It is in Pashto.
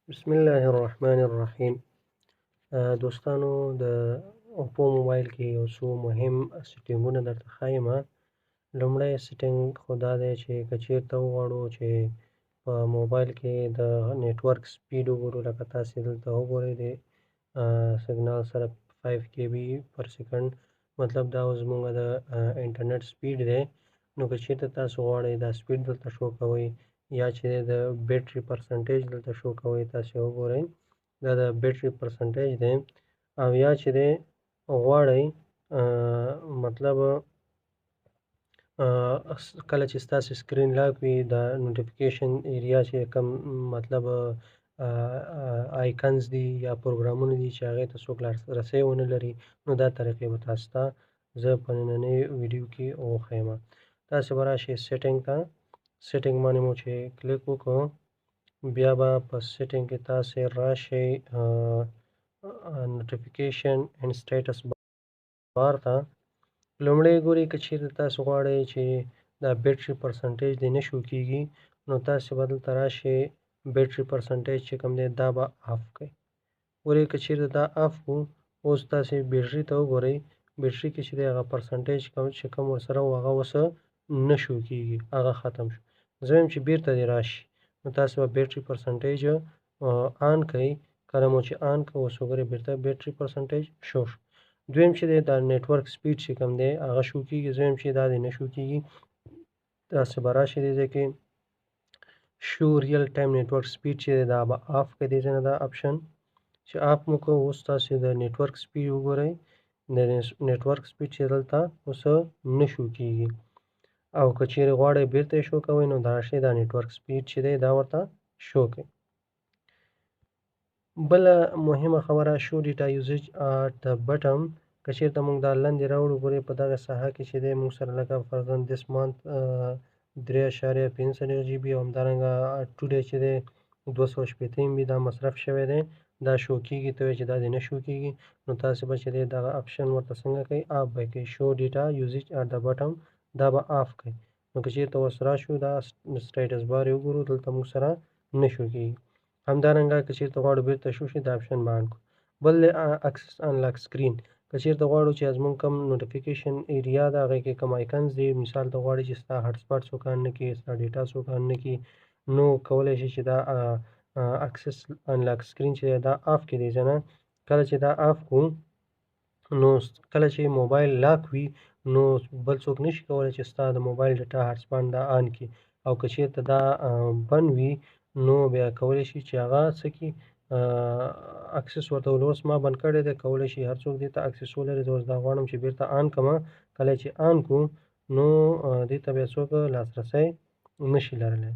بسم الله الرحمن الرحیم. دوستانو، د اوپو موبایل کې یو څو مهم سیټینګونه درته ښایم. لومړی setting خو دا دی چې که چیرته وغواړو چې په موبایل کې د network speed وګورو، لکه تاسې دلته وګورئ د سیګنال سره 5 KB per second، مطلب دا اوس زموږ د انټرنیټ speed دی. نو که چیرته تاسو غواړئ دا speed دلته شو کوئ، یا چې د battery percentage دلته شو کوئ، تاسې وګورئ دا د battery percentage دی. او یا چې دی غواړئ مطلب کله چې ستاسې screen lock وي، د notification area چې کوم مطلب icons دي یا پروګرامونه دي چې هغې ته څوک لاسرسی ونه لري، نو دا طریقې به تاسو ته زه په نننۍ ویډیو کې وښیم. تاسې به راشئ setting ته، setting باندې مو چې کلیک وکړو، بیا به په setting کې تاسې راشئ notification and status bar ته. لومړی ګورئ که چیرته تاسو غواړئ چې دا battery percentage دې نه شو کیږي، نو تاسې به دلته راشئ battery percentage چې کوم دی دا به off کړئ. ګورئ که چیرته دا off کړو، اوس تاسې بیټري ته وګورئ، بیټري کې چې دی هغه percentage چې کوم ورسره و هغه اوس نه شو کیږي، هغه ختم شو. زه وایم چې بیرته دې راشي، نو تاسې به battery percentage on کړئ. کله مو چې on کړ، اوس وګورئ بیرته battery percentage show شو. دویم چې دی دا network speed چې کوم دی هغه شو کیږي. زه وایم چې دا دې نه شو کیږي، تاسې به راشئ دې ځای کې show real time network speed چې دی دا به off کړئ. دې ځای نه دا option چې off مو کړو، اوس تاسې د network speed وګورئ، د network speed چې دلته اوس نه شو کیږي. او که چیرې غواړئ بیرته یې شو کوئ، نو دا راشئ دا network speed چې دی دا ورته شو کړئ. بله مهمه خبره show data usage at the bottom، که چیرته موږ دا لاندې راوړو، ګورئ په دغه ساحه کې چې دی موږ سره لکه فرضاً this month 3.45 GB او همدارنګه today چې دی 260 MB دا مصرف شوی دی، دا شو کیږي. ته وایې چې دا دې نه شو کیږي، نو تاسې به چې دی دغه option ورته څنګه کوئ، off به یې کوئ. show data usage at the bottom دا به off کړئ. نو که چیرته اوس راشو دا status bar یې وګورو، دلته موږ سره نه شو کیږي. همدارنګه که چیرته غواړو بیرته شو شي، دا option به on کړو. بل دی access unlock screen، که چیرته غواړو چې زموږ کوم notification area ده هغې کې کوم icons دي، مثال ته غواړي چې ستا hotspot څوک on نه کړي، ستا data څوک on نه کړي، نو کولی شي چې دا access unlock screen چې دی دا off کړي. دې ځای نه کله چې دا off کړو، نو کله چې موبایل lock وي، نو بل څوک نشي کولی چې ستا د موبایل data hotspot دا on کړي. او که چیرته دا بند وي، نو بیا کولی شي چې هغه څه کړي، access ورته ولري. اوس ما بند کړی دی، کولی شي هر څوک دې ته access ولري. زه اوس دا غواړم چې بیرته on کړم. کله چې on کړو، نو دې ته بیا څوک لاسرسی نشي لرلی.